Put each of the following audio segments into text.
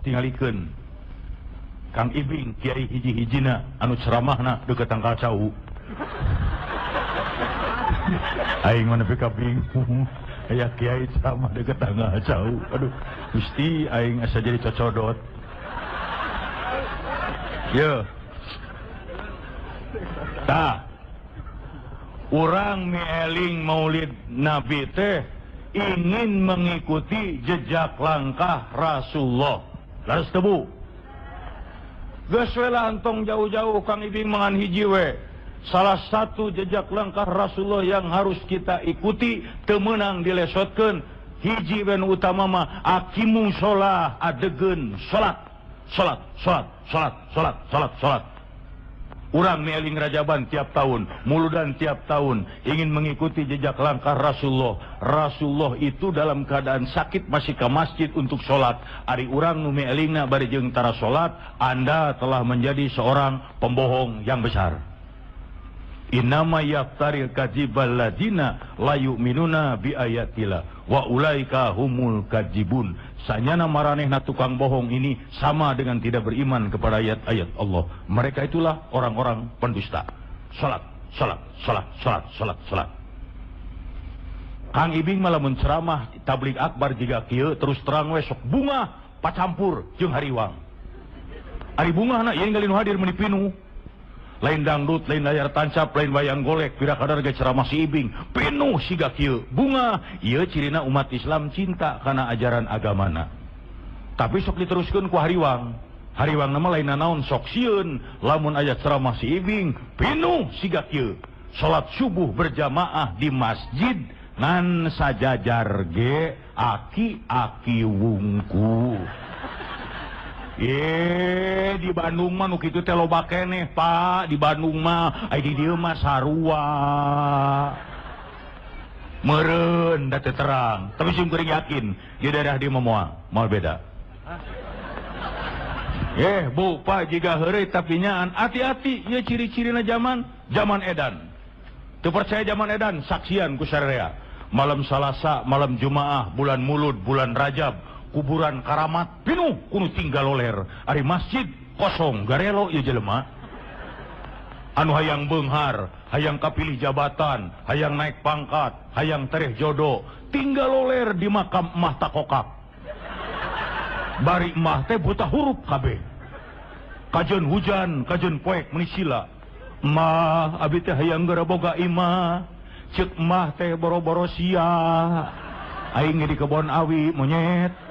Tingalikeun Kang Ibing kiai hiji-hijina anu ceramahna deukeut tangkal cau. Aing mah nepi ka bingung. Aya kiai ceramah deukeut tangkal cau. Aduh, Gusti aing asa jadi cocodot. Ye. Tah. Urang mieling Maulid Nabi teh ingin mengikuti jejak langkah Rasulullah. Laras teu, Bu? Geus we lah, entong jauh-jauh, Kang Ibing mangan hiji we. Salah satu jejak langkah Rasulullah yang harus kita ikuti, teu meunang dilesotkeun, hiji we nu utama mah aqimu sholah, adegeun salat. Salat, salat, salat, salat, salat, salat. Urang mieling Rajaban tiap tahun, Muludan tiap tahun, ingin mengikuti jejak langkah Rasulullah. Rasulullah itu dalam keadaan sakit masih ke masjid untuk sholat. Ari urang nu mielingna bari jeung tara sholat, Anda telah menjadi seorang pembohong yang besar. Innama yaftaril kadzibal ladina la yu'minuna bi ayatillah wa ulaika humul kadzibun. Sanyana maranehna tukang bohong ini sama dengan tidak beriman kepada ayat-ayat Allah. Mereka itulah orang-orang pendusta. Salat, salat, salat, salat, salat, salat. Kang Ibing malah menceramah tablig akbar jiga kieu, terus terang we sok bunga pacampur jeung hariwang. Ari bungahna ieu ningali nu hadir meuni pinuh. Lain dangdut, lain layar tancap, lain wayang golek, pira kadar ge ceramah si Ibing pinuh siga kieu. Bunga ieu cirina umat Islam cinta kana ajaran agamana. Tapi sok diteruskeun ku hariwang. Hariwang nama lain nanaon, sok sieun lamun aya ceramah si Ibing pinuh siga kieu. Salat subuh berjamaah di masjid ngan sajajar ge aki-aki wungku. Di Bandung mah nu kitu teh loba keneh, Pak. Di Bandung mah, ai di dieu mah sarua. Meureun da teu terang, tapi sim kuring yakin di daerah dieu mah moal beda. Bu, Pak, jiga heureuy tapi nyaan hati-hati ieu ciri-cirina zaman, zaman edan. Teu percaya zaman edan, saksian ku sararea. Malam Salasa, malam Jumaah, bulan Mulud, bulan Rajab, kuburan karamat pinuh kudu tinggal loler. Ari masjid kosong, garelo ieu jelema. Anu hayang beunghar, hayang kapilih jabatan, hayang naik pangkat, hayang tereh jodoh, tinggal loler di makam emah takokak. Bari emah teh buta huruf kabeh. Kajeun hujan, kajeun poek meuni sila. Emah abi teh hayang geura boga imah. Ceuk emah teh boro-boro sia. Aing di kebon awi monyet.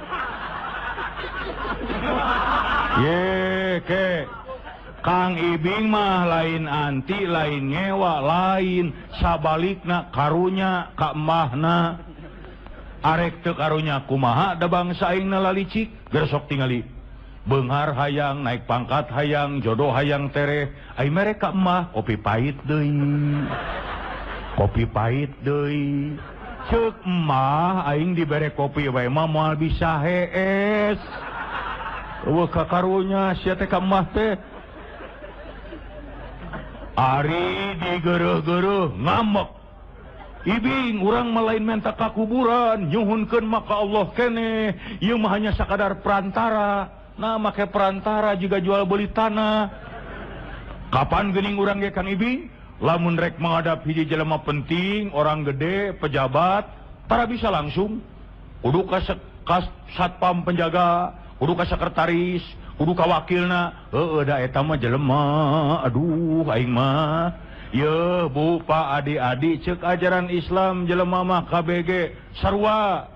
Ye ke Kang Ibing mah lain anti, lain ngewa, lain sabalikna karunya ka emahna. Arek teu karunya kumaha da bangsa aingna lalicik, gersok tingali. Beunghar hayang, naik pangkat hayang, jodoh hayang tereh. Ai mere ka emah kopi pahit deui. Kopi pahit deui. Ceuk emah aing dibere kopi wae mah moal bisa hees. Eueuh ka karunya sia teh ka emah teh. Ari digeureuh-geureuh ngambek. Ibing urang mah lain menta ka kuburan, nyuhunkeun mah ka Allah keneh. Ieu mah hanya sakadar perantara. Nah, make perantara juga jual beli tanah. Kapan geuning urang ge Kang Ibing? Lamun rek menghadap hiji jelema penting, orang gede, pejabat, tara bisa langsung. Kudu ka satpam penjaga, kudu ka sekretaris, kudu ka wakilna. Heueuh da eta mah jelema. Aduh aing mah. Ye Bu, Pak, adik-adik, ceuk ajaran Islam jelema mah KBG sarua.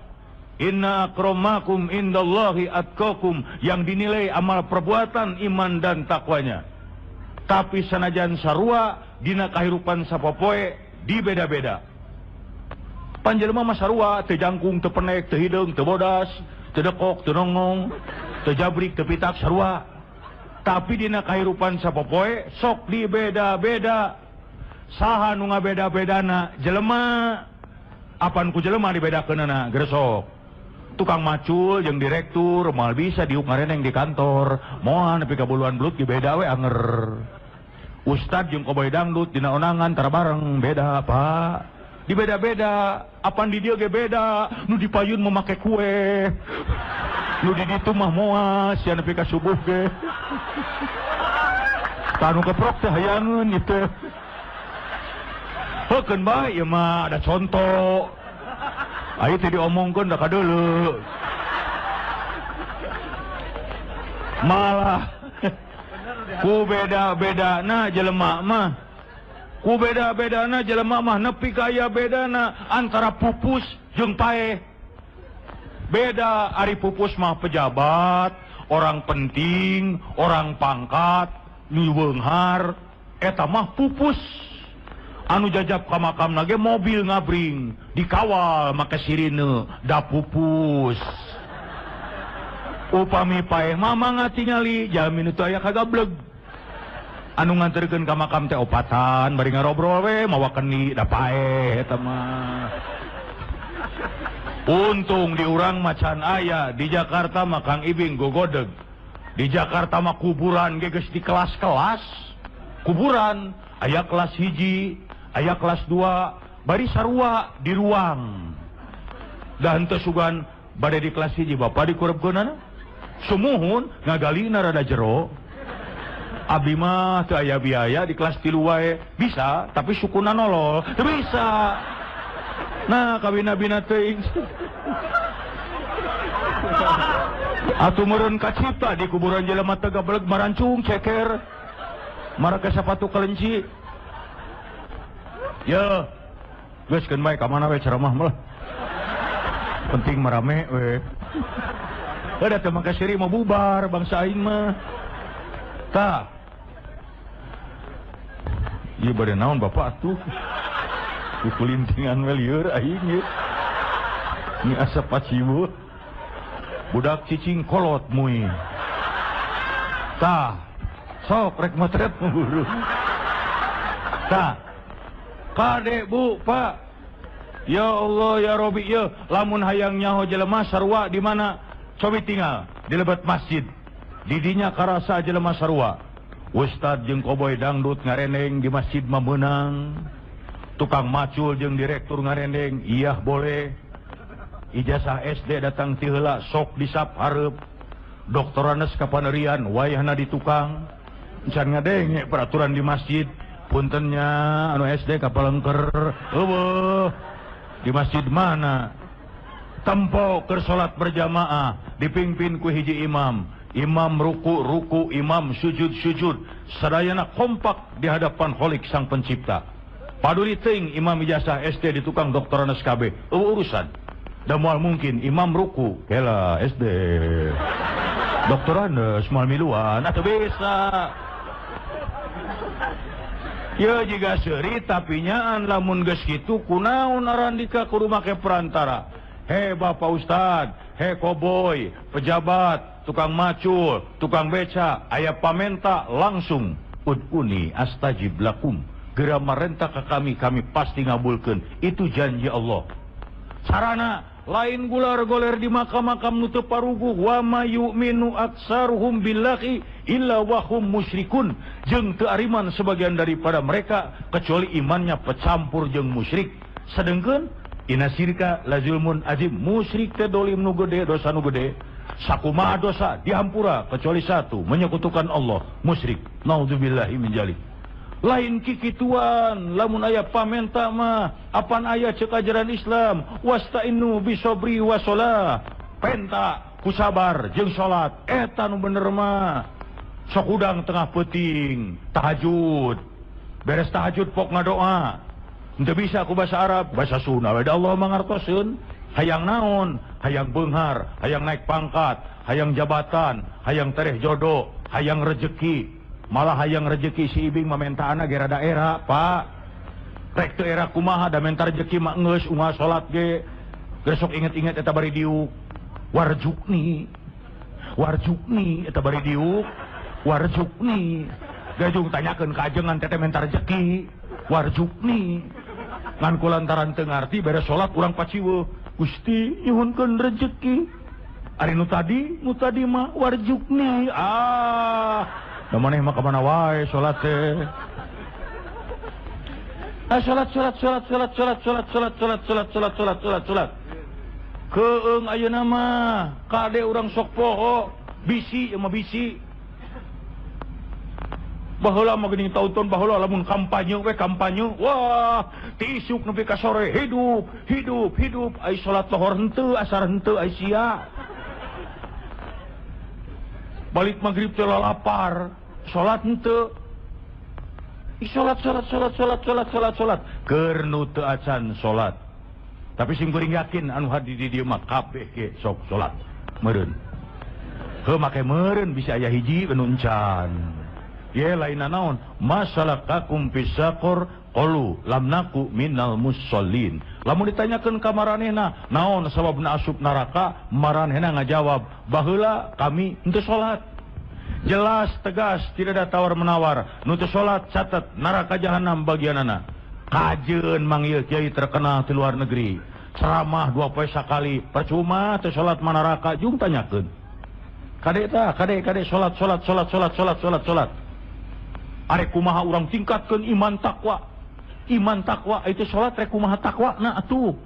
Inna akramakum indallahi atqakum, yang dinilai amal perbuatan, iman dan takwanya. Tapi sanajan sarua dina kahirupan sapopoe dibeda-beda. Panjelema mah sarua, teu jangkung, teu penek, teu hideung, teu bodas, teu dekok, teu nongong, teu jabrik, teu pitak, sarua. Tapi dina kahirupan sapopoe sok dibeda-beda. Saha nu ngabeda-bedana? Jelema. Apan ku jelema dibedakeunana? Gresok. Tukang macul jeung direktur moal bisa diuk ngareneng di kantor, moal nepi ka buluan belut ge beda we anger. Ustad jeung koboy dangdut dina onangan tara bareng, beda Pak. Di beda-beda, apan di dieu ge beda, nu di payun mah make kue. Nu di ditu mah moal sia nepi ka subuh ge. Tah nu keprok teh hayangeun ieu teh. Heukeun bae ieu mah ada contoh. Ayo teh diomongkeun da kadeuleu. Malah ku beda-bedana jelema mah. Ku beda-bedana jelema mah nepi ka aya bedana antara pupus jeung paeh. Beda ari pupus mah pejabat, orang penting, orang pangkat, nu beunghar, eta mah pupus. Anu jajab ka makamna ge mobil ngabring, dikawal make sirine, da pupus. Upami paeh mah mangga tingali jalmi nu teu aya kagableg. Anu nganterkeun ka makam teh opatan bari ngarobrol we mawa kendi da paeh eta mah. Untung di urang macan aya, di Jakarta mah Kang Ibing gogodeg. Di Jakarta mah kuburan ge geus di kelas-kelas. Kuburan aya kelas 1, aya kelas 2, bari sarua di ruang. Da henteu sugan bade di kelas 1 bapak dikurebkeunana. Sumuhun ngagalina rada jero. Abdi mah teu aya biaya di kelas 3 wae. Bisa, tapi sukuna nolol. Teu bisa. Nah, kawina-bina teuing. Atuh meureun kacipta di kuburan jelema teh gabeleg marancung ceker. Marake sapatu kelenci. Ye. Geus keun bae ka mana we ceramah mah. Penting marame we. Heuh da teu make siri mah bubar bangsa aing mah. Tah. Ieu bade naon bapak atuh? Kukulintingan we lieur aing ieu. Ni asa paciweuh. Budak cicing kolot mui. Tah. Sok rek motret buru. Tah. Kade Bu, Pak. Ya Allah ya Robi ye, lamun hayang nyaho jelema sarua di mana? Cobi tinggal di lebet masjid. Didinya karasa jelema sarua. Ustad jeung koboy dangdut ngarendeng di masjid mah meunang. Tukang macul jeung direktur ngarendeng, iya boleh. Ijazah SD datang ti heula sok disap hareup. Doktoranes kapanerian wayahna di tukang. Encan ngadenge peraturan di masjid. Puntennya anu SD kapalengker. Eueuh. Di masjid mana? Tempo keur salat berjamaah dipimpin ku hiji imam. Imam ruku ruku, imam sujud sujud, sadayana kompak di hadapan Khalik sang pencipta. Paduli teuing imam ijazah SD di tukang doktoranes KB, eueuh urusan. Da moal mungkin imam ruku, kela SD. Doktoranes moal miluan, atuh bisa. Ye jiga seuri tapi nyaan lamun geus kitu kunaon arandika kudu make perantara. He Bapak Ustad, he koboy, pejabat, tukang macul, tukang beca, aya pamenta langsung ud'uni astajib lakum. Geura marenta ka kami, kami pasti ngabulkeun. Itu janji Allah. Sarana lain gular goler di makam-makam nu teu paruguh, wa ma yu'minu aktsaruhum billahi illa wa hum musyrikun. Jeung teu ariman sebagian daripada mereka kecuali imannya pecampur jeung musyrik. Sedengkeun inna syirka la zulmun azim, musyrik teh dolim nu gede, dosa nu gede. Sakumaha dosa dihampura kecuali satu, menyekutukan Allah, musyrik. Naudzubillahi min dzalik. Lain kikituan, lamun aya pamenta mah apan aya ceuk ajaran Islam, wasta'inu bisobri wasolah. Penta ku sabar jeung salat, eta nu bener mah. Sok udang tengah peuting, tahajud. Beres tahajud pok ngadoa. Henteu bisa ku bahasa Arab, bahasa Sunda we da Allah mangartoseun. Hayang naon? Hayang beunghar, hayang naik pangkat, hayang jabatan, hayang tereh jodoh, hayang rejeki. Malah hayang rejeki si Ibing mamentaana ge rada era, Pak. Rek teu era kumaha da menta rejeki mah geus unggal salat ge. Geus sok inget-inget eta bari diuk. Warjukni. Warjukni eta bari diuk. Warjukni. Gajung tanyakeun ka ajengan teteh menta rejeki. Warjukni. Ngan kulantaran teu ngarti beres salat urang paciweuh. Gusti nyuhunkeun rejeki. Ari nu tadi mah warjukni. Ah, da maneh mah ka mana wae salat teh. Salat salat salat salat salat salat salat salat salat salat salat salat salat. Keung ayeuna mah kade urang sok poho bisi mah bisi. Baheula mah geuning taun-taun baheula lamun kampanye we kampanye wah ti isuk nepi ka sore hidup hidup hidup ai salat lohor henteu asar henteu ai sia. Balik maghrib teh lapar salat henteu. Salat salat salat salat salat salat salat keur nu teu acan salat. Tapi sim kuring yakin anu hadir di dieu mah kabeh ge sok salat meureun. Heuh make meureun bisa aya hiji nu encan. Ye lain naon masalakakum fisaqor qalu lam naku minal musallin. Lamun ditanyakeun ka maranehna naon sababna asup neraka, maranehna ngajawab baheula kami henteu salat. Jelas tegas tidak ada tawar menawar. Nu teu salat catat neraka jahanam bagianana. Kajeun manggil kiai terkenal di luar negeri. Ceramah 2 poe sakali percuma teu salat mah neraka jung tanyakeun. Kade tah kade kade salat salat salat salat salat salat salat. Arek kumaha urang tingkatkeun iman takwa. Iman takwa itu salat rek kumaha takwa na atuh.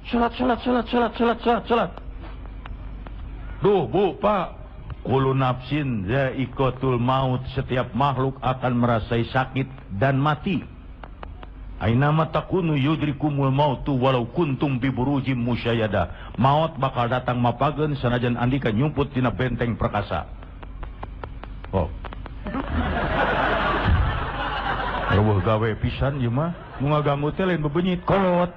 Salat salat salat salat salat salat salat. Duh Bu Pak, kullu nafsin za'iqatul maut, setiap makhluk akan merasai sakit dan mati. Ainama takunu yudrikumul mautu walau kuntum bi burujim musyayada. Maut bakal datang mapageun sanajan andika nyumput dina benteng perkasa. Oh. Reueuh gawe pisan ieu mah, nu ngaganggu teh lain bebenyit kolot.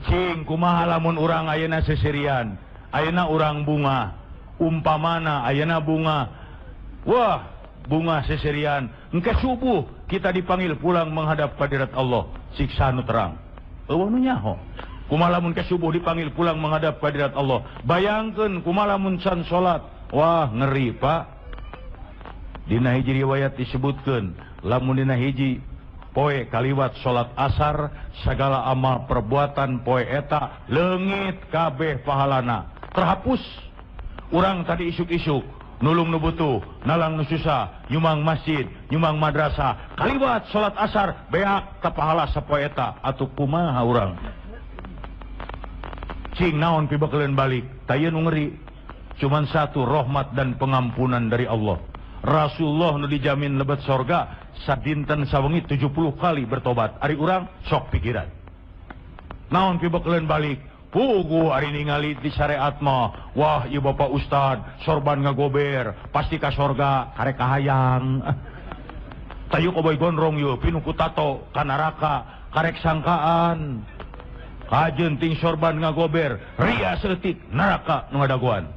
Cing kumaha lamun urang ayeuna seserian, ayeuna urang bunga, umpamana ayeuna bunga. Wah, bunga seserian, engke subuh kita dipanggil pulang menghadap kehadirat Allah, siksa nu terang. Eueuh nu nyaho. Kumaha lamun ke subuh dipanggil pulang menghadap kehadirat Allah. Bayangkeun kumaha lamun can salat. Wah, ngeri, Pak. Dina hiji riwayat disebutkeun, lamun dina hiji poe kaliwat salat asar, segala amal perbuatan poe eta leungit kabeh pahalana, terhapus. Urang tadi isuk-isuk nulung nu butuh, nalang nu susah, nyumang masjid, nyumang madrasah, kaliwat salat asar beak ka pahala sapoe eta, atuh kumaha urang? Cing naon pibekeleun balik, tah ieu nu ngeri. Cuman satu rahmat dan pengampunan dari Allah. Rasulullah nu dijamin lebet sorga sadinten sawengi 70 kali bertobat. Ari urang sok pikiran. Naon pibekeleun balik? Pugu ari ningali di syariat mah, wah ieu bapak ustad sorban ngagober, pasti ka sorga karek kahayang. Tayu koboy gondrong yeuh pinuh ku tato ka neraka karek sangkaan. Kajeun ting sorban ngagober, ria saeutik neraka nu ngadagoan.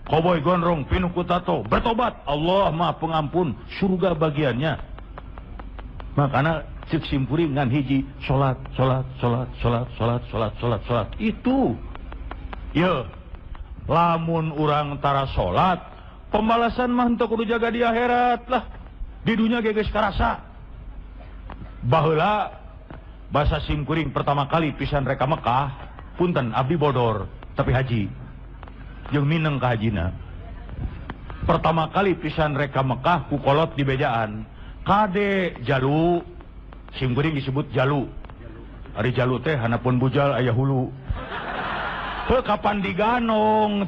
Koboy gondrong pinuh ku tato bertobat, Allah Maha Pengampun, surga bagiannya. Makana cek simpuring ngan hiji salat salat salat salat salat salat salat salat itu. Ye, lamun urang tara salat, pembalasan mah henteu kudu jaga di akhirat lah. Di dunia ge geus karasa. Baheula basa simkuring pertama kali pisan reka Mekah, punten abdi bodor tapi haji. Jeung mineng ka hajina. Pertama kali pisan reka Mekah ku kolot di bejaan. Kade jalu, simkuring disebut jalu. Ari jalu teh hanapun bujal aya hulu. Heuh kapan diganong,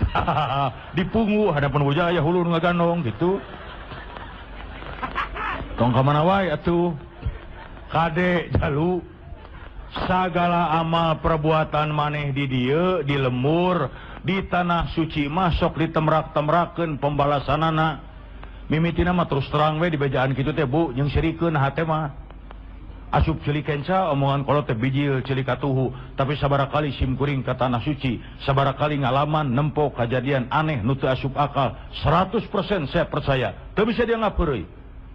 dipungu hanapun bujal aya hulu nu ngaganong gitu. Tong ka mana wae atuh. Kade jalu, sagala amal perbuatan maneh di dieu di lembur di tanah suci mah sok ditemrak-temrakeun pembalasanana. Mimitina mah terus terang we di bejaan kitu teh Bu, jeung sirikeun hate mah. Asup ceuli kenca omongan kolot teh bijil ceuli katuhu, tapi sabaraha kali simkuring ka tanah suci, sabaraha kali ngalaman nempo kajadian aneh nu teu asup akal, 100% saya percaya, teu bisa dia ngapeureuy.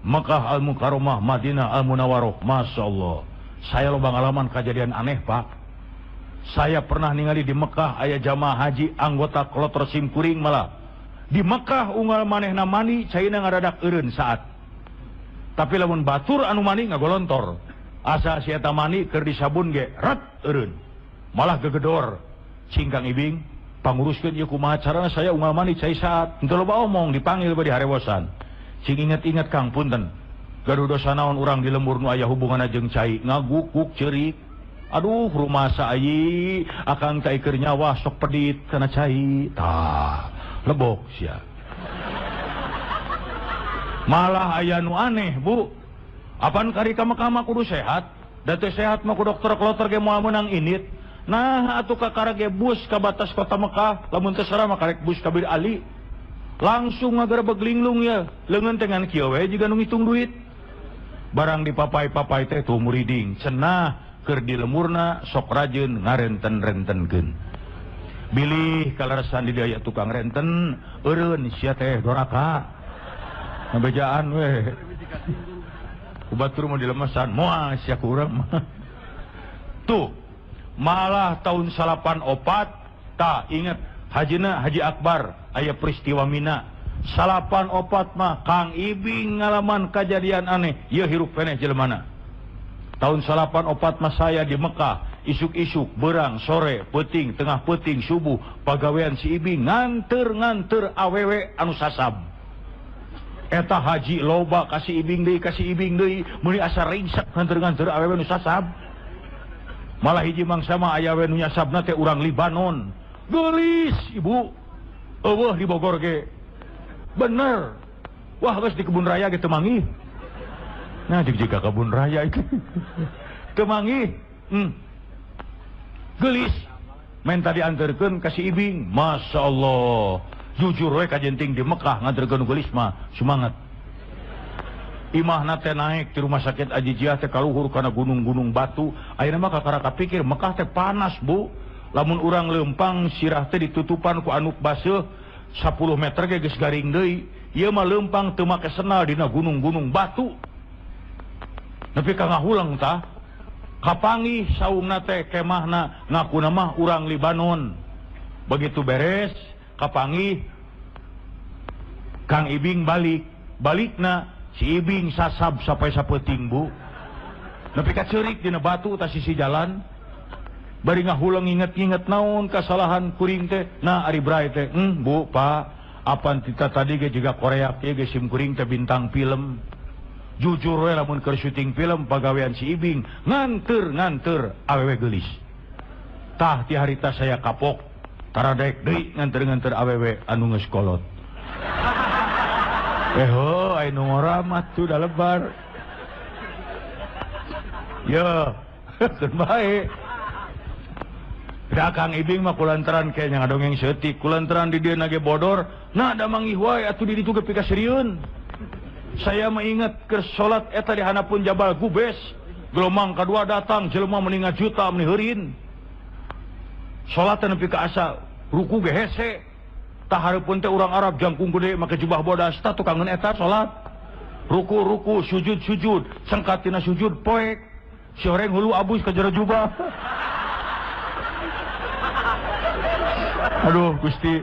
Mekah Al-Mukarramah, Madinah Al-Munawwarah, Masya Allah. Saya loba ngalaman kejadian aneh, Pak. Saya pernah ningali di Mekah aya jamaah haji anggota kloter simkuring malah. Di Mekah unggal manehna mandi caina ngadadak eureun saat. Tapi lamun batur anu mandi ngagolontor. Asa si eta mandi keur disabun ge ret eureun. Malah gegedor. Cing Kang Ibing panguruskeun ieu kumaha carana saya unggal mandi cai saat. Henteu loba omong dipanggil bari harewosan. Cing inget-inget Kang punten. Gaduh dosa naon urang di lembur nu aya hubunganna jeung cai ngagukuk ceurik. Aduh rumasa ayi akang teh keur nyawa sok pedit kana cai. Tah lebok sia. Malah aya nu aneh bu. Apan kari ka Mekah mah kudu sehat. Da teu sehat mah ku dokter kloter ge moal meunang init. Nah atuh kakara ge bus ka batas kota Mekah, lamun teu sarah mah karek bus ka Bir Ali. Langsung ngagerebeg linglung ya, leungeun teh ngan kieu we jiga nu ngitung duit. Barang dipapai-papai teh tuh muriding, cenah keur di lemurna sok rajeun ngarenten-rentenkeun. Bilih kaleresan di dieu aya tukang renten, eureun sia teh doraka. Ngabejaan we. Ku batur mah dilemesan, moal sia ku urang mah. Tuh malah tahun 94 tak inget hajina Haji Akbar aya peristiwa Mina 94 mah Kang Ibing ngalaman kejadian aneh ieu hirup keneh jelemana. Tahun 94 mah saya di Mekah isuk-isuk berang sore peuting tengah peuting subuh pagawean si Ibing nganter-nganter awewe anu sasab. Eta haji loba kasih Ibing deui kasih Ibing deui meuni asa ringsek nganter-nganter awewe nu sasab. Malah hiji mangsa mah aya we nu nyasabna teh urang Libanon. Geulis ibu. Eueuh di Bogor ge. Bener. Wah geus di kebun raya ge teu manggih. Nah jeung jiga kebun raya itu. Teu manggih. Geulis. Menta dianterkeun ka si Ibing. Masya Allah. Jujur we kajenting di Mekah nganterkeun geulis mah semangat. Imahna teh naik di rumah sakit Ajijiah teh kaluhur kana gunung-gunung batu. Ayeuna mah kakara kapikir Mekah teh panas bu. Lamun urang leumpang sirah teh ditutupan ku anuk baseuh 10 meter ge geus garing deui. Ieu mah leumpang teu make senal dina gunung-gunung batu. Nepi ka ngahuleng tah. Kapanggih saungna teh kemahna ngakuna mah urang Libanon. Begitu beres kapanggih Kang Ibing balik. Balikna si Ibing sasab sampai sapeuting bu. Nepi ka ceurik dina batu tas sisi jalan. Bari ngahuleng inget-inget naon kasalahan kuring teh. Nah ari bray teh, bu pak, apan tita tadi ge juga Korea ge ge sim kuring teh bintang film. Jujur we lamun keur syuting film pagawean si Ibing nganter-nganter awewe geulis. Tah ti harita saya kapok taradek deui nganter-nganter awewe anu geus kolot. Ho, aya nu ngora mah tuh da lebar. Yo, keun bae. Da Kang Ibing mah kulantaran kayaknya ngadongeng seutik, kulantaran di dieu nage bodor, nah da manggih wae atuh di ditu ge pikaserieun. Saya mengingat keur salat eta di hanapun Jabal Gubes, gelombang kadua datang jelema meni ngajuta meni heurin. Salat nepi ka asa ruku ge hese. Tah hareupeun teh urang Arab jangkung gede make jubah bodas tah tukangeun eta salat. Ruku-ruku, sujud-sujud, sengkatina sujud poek. Si horeng hulu abus ka jero jubah. Aduh Gusti.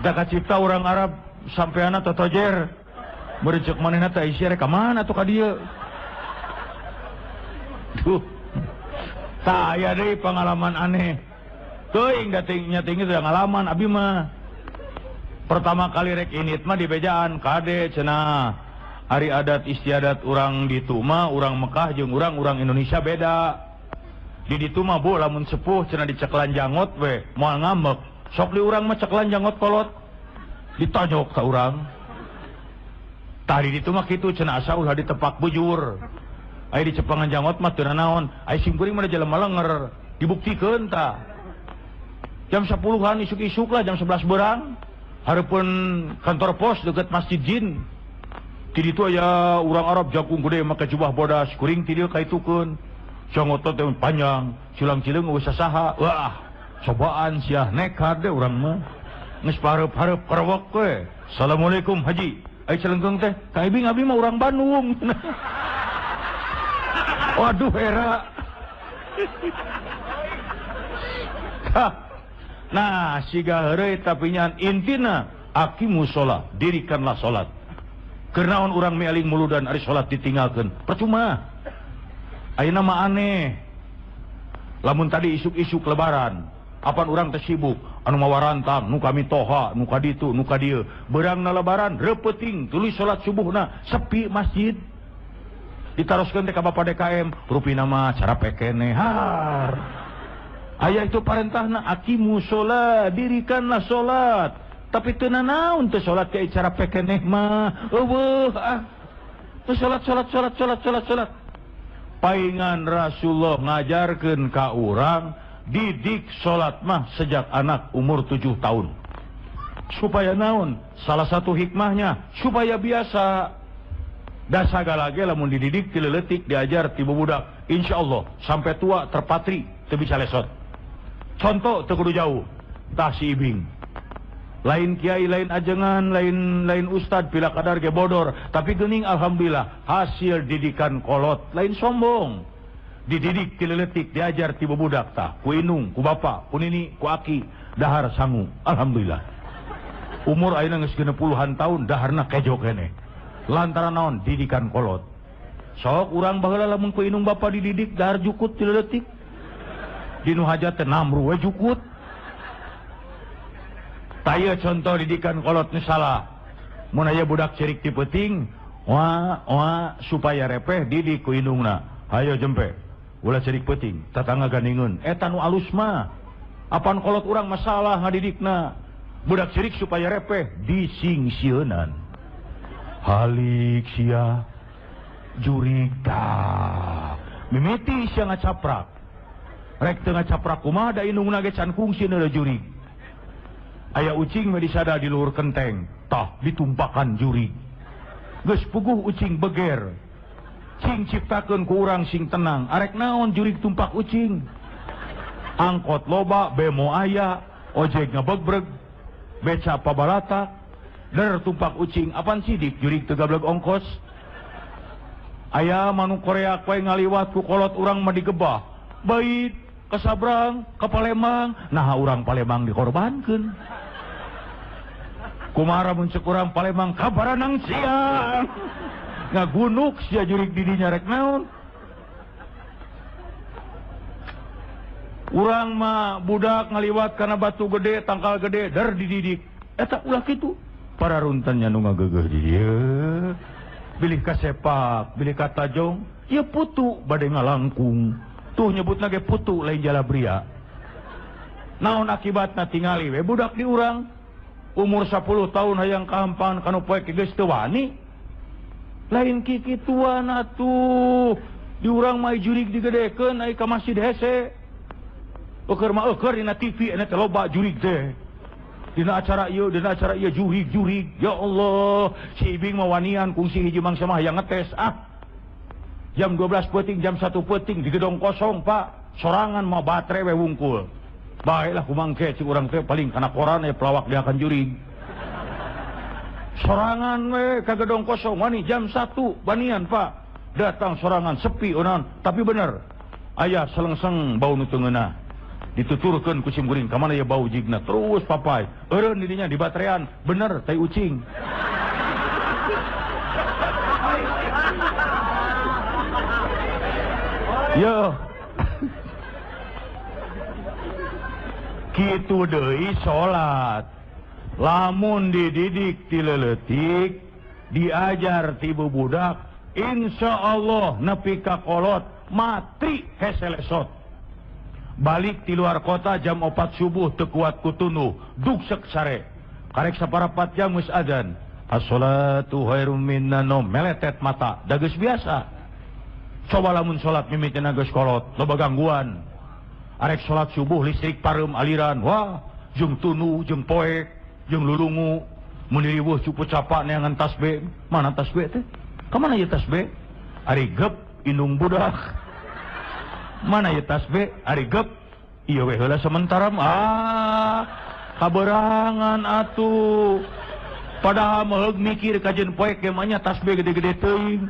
Da kacipta urang Arab sampeana totojer. Meureun ceuk manehna teh isi rek ka mana tuh ka dieu. Duh. Tah aya deui pengalaman aneh. Teuing da nya tinggi teh ngalaman abi mah. Pertama kali rek init mah di bejaan kade cenah. Ari adat istiadat urang ditu mah urang Mekah jeung urang Indonesia beda. Di ditu mah bu lamun sepuh cenah diceklan jangot we moal ngambek. Sok di urang mah ceklan jangot kolot. Ditojok ka urang. Tah di ditu mah kitu cenah asa ulah ditepak bujur. Aya dicepangan jangot mah teu nanaon. Aya simkuring mah da jelema lenger. Dibuktikeun tah. Jam 10-an isuk-isuk lah jam 11 berang. Hareupeun kantor pos deket Masjid Jin. Ti ditu aya urang Arab jangkung gede make jubah bodas kuring ti dieu kaitukeun. Jangot teh panjang, cilang-cileung eueuh sasaha. Wah, cobaan sia nekat deh urang mah. Geus pareup-hareup kerewek we. Assalamualaikum Haji. Ai celengkeung teh, Kang Ibing abi mah urang Bandung. Waduh era. Nah, siga heureuy tapi nyan intina aqimu sholat, dirikanlah sholat. Kenaon urang mieling muludan ari sholat ditinggalkeun, percuma. Ayeuna mah aneh. Lamun tadi isuk-isuk lebaran, apan urang teh sibuk, Anu mawarantang nu kami toha nu ka ditu nu ka dieu beurangna lebaran reupeting tuluy salat subuhna sepi masjid. Ditaroskeun teh ka Bapak DKM rupina mah cara pekene har. Aya itu parentahna aqimu sholat, dirikanlah salat. Tapi teu nanaon teu salat ke cara pekeneh mah eueuh ah. Teu salat salat salat salat salat salat. Paingan Rasulullah ngajarkeun ka urang didik salat mah sejak anak umur 7 tahun. Supaya naon? Salah satu hikmahnya supaya biasa. Da sagala ge lamun dididik ti leutik diajar ti budak, insyaallah sampai tua terpatri teu bisa lesot. Contoh teu kudu jauh, tah si Ibing. Lain kiai, lain ajengan, lain ustad pila kadar ge bodor, tapi geuning alhamdulillah hasil didikan kolot, lain sombong. Dididik ti leutik diajar ti budak tah, ku indung, ku bapa, ku nini, ku aki, dahar sangu, alhamdulillah. Umur ayeuna geus 60-an tahun daharna kejo keneh. Lantaran naon didikan kolot. Sok urang baheula lamun ku indung bapa dididik dahar jukut ti leutik. Dinu hajat teh namru we jukut. Taya contoh didikan kolot nu salah. Mun aya budak cerik ti peuting, wah wah supaya repeh didik ku indungna. Hayo jempe. Ulah cerik peuting, tatangga gandingeun. Eta nu alus mah. Apan kolot urang masalah ngadidikna. Budak cerik supaya repeh disingsieunan. Halik sia jurig tah. Mimiti sia ngacaprak. Rek teu ngacaprak kumaha da indungna ge can kungsi da jurig. Aya ucing mah disada di luhur kenteng, tah ditumpakan jurig. Geus puguh ucing beger. Cing ciptakeun ku urang sing tenang, arek naon jurig tumpak ucing. Angkot loba, bemo aya, ojek ngebegbreg, beca pabalata, der tumpak ucing, apan sidik jurig teu gableg ongkos. Aya manuk Korea koe ngaliwat ku kolot urang mah digebah. Bait ke Sabrang, ke Palembang, nah urang Palembang dikorbankeun. Kumaha mun ceuk urang Palembang kabaranang siang. Ngagunuk sia jurig di dinya rek naon. Urang mah budak ngaliwat kana batu gede, tangkal gede, der dididik. Eta ulah kitu. Para runtannya nu ngageugeuh di dieu. Bilih kasepak, bilih katajong, ieu putu bade ngalangkung. Tuh nyebutna ge putu lain jalabria. Naon akibatna tingali we budak di urang umur 10 tahun hayang kahampangan kanu poek geus teu wani. Lain kikituan atuh. Di urang mah jurig digedekeun ai ka masjid hese. Eueur mah eueur dina TV eta teh loba jurig teh. Dina acara ieu, dina acara ieu jurig-jurig. Ya Allah, si Ibing mah wanian kungsi hiji mangsa mah hayang ngetes ah. Jam 12 peuting, jam 1 peuting di gedong kosong, Pak. Sorangan mah baterai we wungkul. Baiklah kumangke cik urang teh paling kana koran ya pelawak dia akan jurig. Sorangan we ka gedong kosong wani jam 1 banian, Pak. Datang sorangan sepi onan, tapi bener. Aya selengseng bau nu teu ngeunah. Dituturkeun ku sim kuring ka mana ya bau jigna terus papai. Eureun di dinya di baterean, bener tai ucing. Yo. Kitu deui salat. Lamun dididik ti leutik, diajar ti budak, insyaallah nepi ka kolot matri hese lesot. Balik ti luar kota jam 4 subuh teu kuat ku tunduh, dugsek sare. Karek saparapat jam geus adzan. As-sholatu khairum minan naum, meletet mata, da geus biasa. Coba lamun salat mimitina geus kolot, loba gangguan. Arek salat subuh listrik pareum aliran, wah, jeung tunduh, jeung poek, jeung lulungu, mun diriweuh cupu capak neangan tasbih. Mana tasbih teh? Ka mana ieu tasbih? Ari gep indung budak. Mana ieu tasbih? Ari gep. Ieu we heula sementara ah, kaberangan atuh. Padahal mah mikir kajeun poek ge mah nya tasbih gede-gede teuing.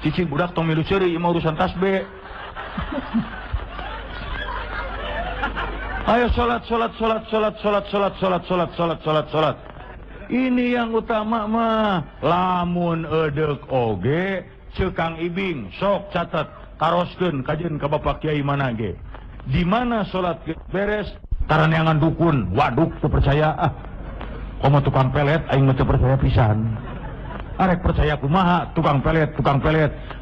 Cicing budak tong milu seuri ieu mah urusan tasbih. Ayo salat salat salat salat salat salat salat salat salat salat salat. Ini yang utama mah. Lamun eudek oge ceuk Kang Ibing sok catat taroskeun kajeun ka Bapak Kiai mana ge. Di mana salat beres Taraneangan dukun, waduk teu percaya ah. Komo tukang pelet aing mah teu percaya pisan. Arek percaya kumaha tukang pelet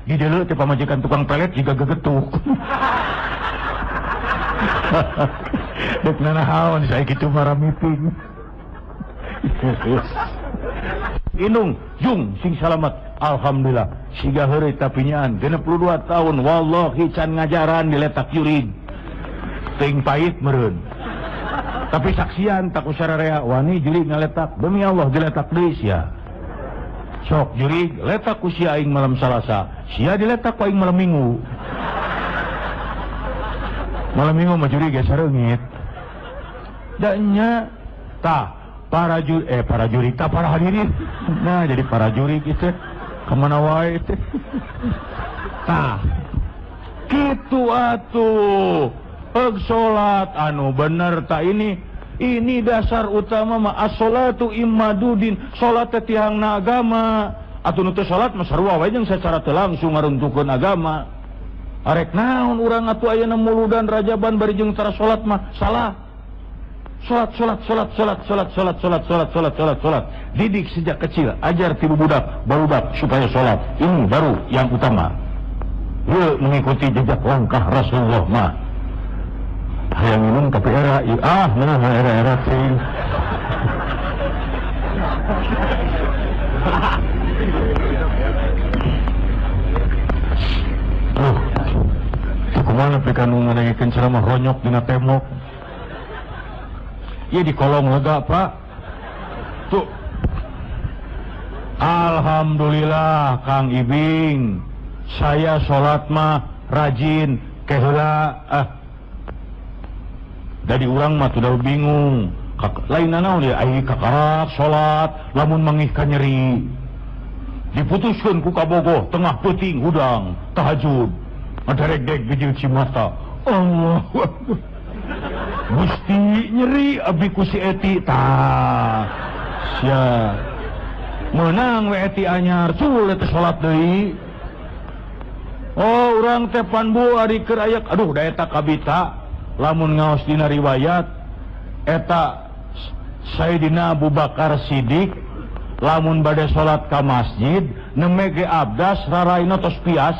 di deuleu teh pamajikan tukang pelet jiga gegetuk. Dek nanahaon saya kitu marah meeting. Indung jung sing salamet alhamdulillah siga heureuy tapinyaan 62 tahun wallahi can ngajaran diletak jurig teuing pahit meureun. Tapi saksian tak usah rarea wani jurig ngaletak demi Allah diletak deui sia. Sok jurig letak ku sia aing malam Salasa, sia diletak ku aing malam Minggu. Malam Minggu mah jurig geus sareungit. Da nya tah para jurig tah para hadirin. Nah jadi para jurig itu kemana wae teh. Tah kitu atuh. Peg salat anu bener tak ini dasar utama mah as-salatu imadudin, salat teh tiangna agama. Atuh nu teu salat mah sarua wae jeung sacara teu langsung ngaruntukeun agama. Arek naon urang atuh ayeuna muludan rajaban bari jeung tara salat mah salah. Salat salat salat salat salat salat salat salat salat salat salat. Didik sejak kecil, ajar ti budak barudak supaya salat. Ini baru yang utama. Yeuh mengikuti jejak langkah Rasulullah mah. Hayang minum tapi era ah nah era-era sih. Kumaha nepi ka nu ngadengikeun ceramah ronyok dina tembok. Ieu di kolong lega, Pak. Tuh. Alhamdulillah Kang Ibing. Saya salat mah rajin keheula ah. Dari urang mah tuh bingung. Lain naon dia ai kakarak salat lamun mangih ka nyeri. Diputuskeun ku kabogoh tengah peuting hudang tahajud. Adarek-dek bijil cimata. Allahu Akbar. Gusti nyeri abdi ku si Eti tah. Sia. Meunang we Eti anyar cul teh salat deui. Oh urang teh pan bu ari keur aya aduh da eta kabita lamun ngaos dina riwayat eta Sayyidina Abu Bakar Siddiq lamun bade salat ka masjid neme ge abdas raraina tos pias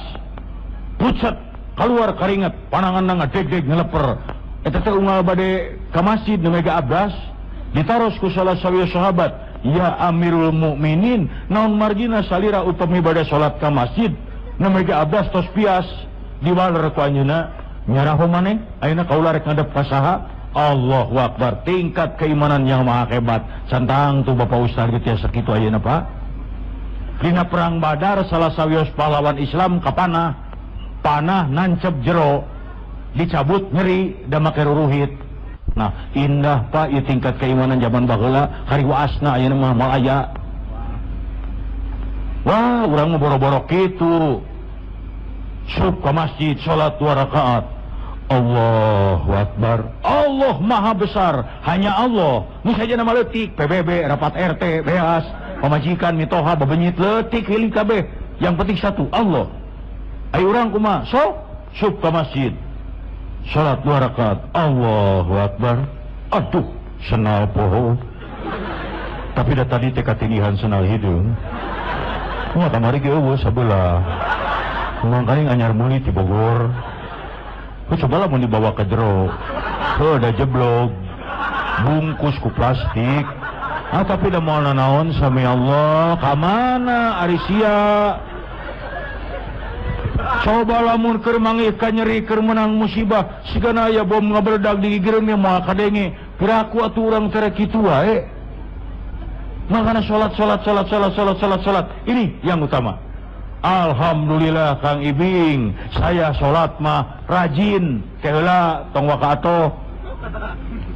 pucet keluar keringet panangan ngadeg-deg ngeleper eta teh unggal bade ka masjid neme ge abdas ditaros ku salah sawieu sahabat ya Amirul Mukminin naon margina salira upami bade salat ka masjid neme ge abdas tos pias diwaler ku anjeunna nyaraho maneh ayeuna kaula rek ngadep ka saha. Allahu Akbar, tingkat keimanan yang maha hebat. Santang tuh Bapak Ustaz gitu ya sakitu ayeuna Pak. Dina perang Badar salah sawios pahlawan Islam kapanah, panah nancep jero, dicabut nyeri da make ruruhit. Nah, indah Pak ieu tingkat keimanan zaman baheula, hari waasna ayeuna mah moal aya. Wah, urang mah boro-boro kitu. Sup ka masjid salat 2 rakaat. Allahu Akbar. Allah Maha Besar, hanya Allah. Nu saja nama leutik, PBB, rapat RT, beas, pamajikan, mitoha, bebenyit leutik hiling kabeh. Yang penting satu, Allah. Ayo urang kumaha? Sok sup ka masjid. Salat 2 rakaat. Allahu Akbar. Aduh, senal poho. Tapi da tadi teh katindihan senal hideung. Wah, kamari ge eueuh sabelah. Mangkaning anyar meuli ti Bogor. Coba lah mau dibawa ke jero, heuh da jeblog, bungkus ku plastik. Ah tapi da moal nanaon sami Allah, ka mana ari sia? Coba lamun keur manggih ka nyeri keur meunang musibah, sigana aya bom ngabeledag di gigireun ge moal kadenge. Piraku atuh urang tere kitu wae. Makana salat salat salat salat salat salat salat. Ini yang utama. Alhamdulillah Kang Ibing, saya salat mah rajin, keheula tong waka atoh.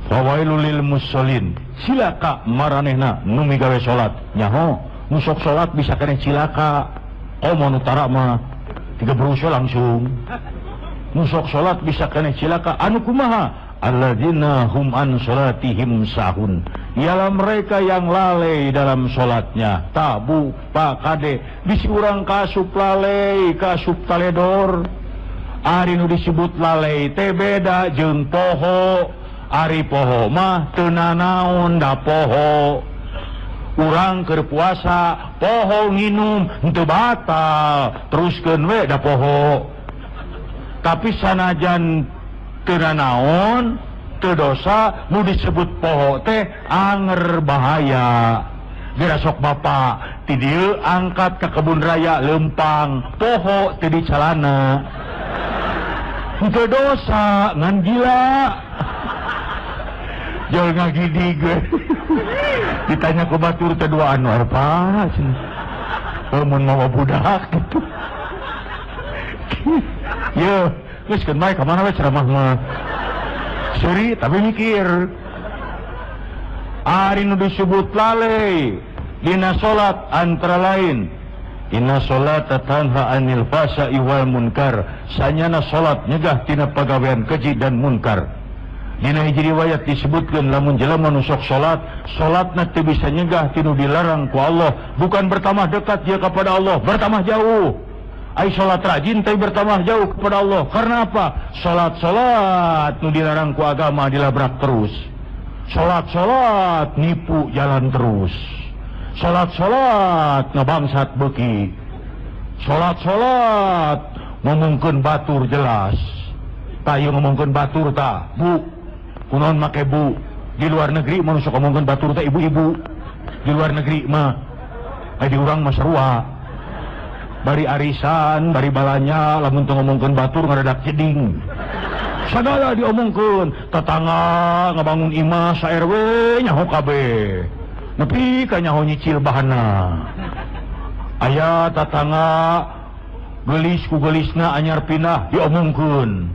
Fawailul lil musallin. Cilaka maranehna nu migawe salat. Nyaho, nu sok salat bisa keneh cilaka. Komo nu tara mah tiga berusaha langsung. Nu sok salat bisa keneh cilaka. Anu kumaha? Alladzina hum an salatihim sahun. Ialah mereka yang lalai dalam salatnya. Tabu pak kade bisi urang kasup lalai, kasup taledor. Ari nu disebut lalai teh beda jeung poho. Ari poho mah teu nanaon da poho. Urang keur puasa poho nginum henteu batal, teruskeun we da poho. Tapi sanajan teu nanaon, teu dosa, nu disebut poho teh anger bahaya. Geura sok bapak ti dieu angkat ka kebun raya lempang, poho teu di calana. Henteu dosa ngan gila. Jol ngagidig we. Ditanya ku batur teh duaan wae Pak. Mun mawa budak gitu. Ye, geus keun bae ka mana we ceramah mah. Seuri tapi mikir. Ari nu disebut lalai dina salat antara lain inna salata tanha anil fahsya'i wal munkar, sanyana salat nyegah tina pagawean keji dan munkar. Dina hiji riwayat disebutkeun lamun jelema nu sok salat, salatna teu bisa nyegah tinu dilarang ku Allah, bukan bertambah dekat dia kepada Allah, bertambah jauh. Ai salat rajin tapi bertambah jauh kepada Allah. Karena apa? Salat-salat nu dilarang ku agama dilabrak terus. Salat-salat nipu jalan terus. Salat-salat ngabangsat beuki. Salat-salat ngomongkeun batur jelas. Tah ieu ngomongkeun batur tah, Bu. Kunaon make bu? Di luar negeri mah nu sok ngomongkeun batur teh ibu-ibu. Di luar negeri mah ai di urang mah sarua. Bari arisan, bari balanya lamun teu ngomongkeun batur ngadadak jeding. Sagala diomongkeun, tetangga ngabangun imah sa RW nyaho kabeh. Nepi ka nyaho nyicil bahanna. Aya tetangga geulis ku geulisna anyar pindah diomongkeun.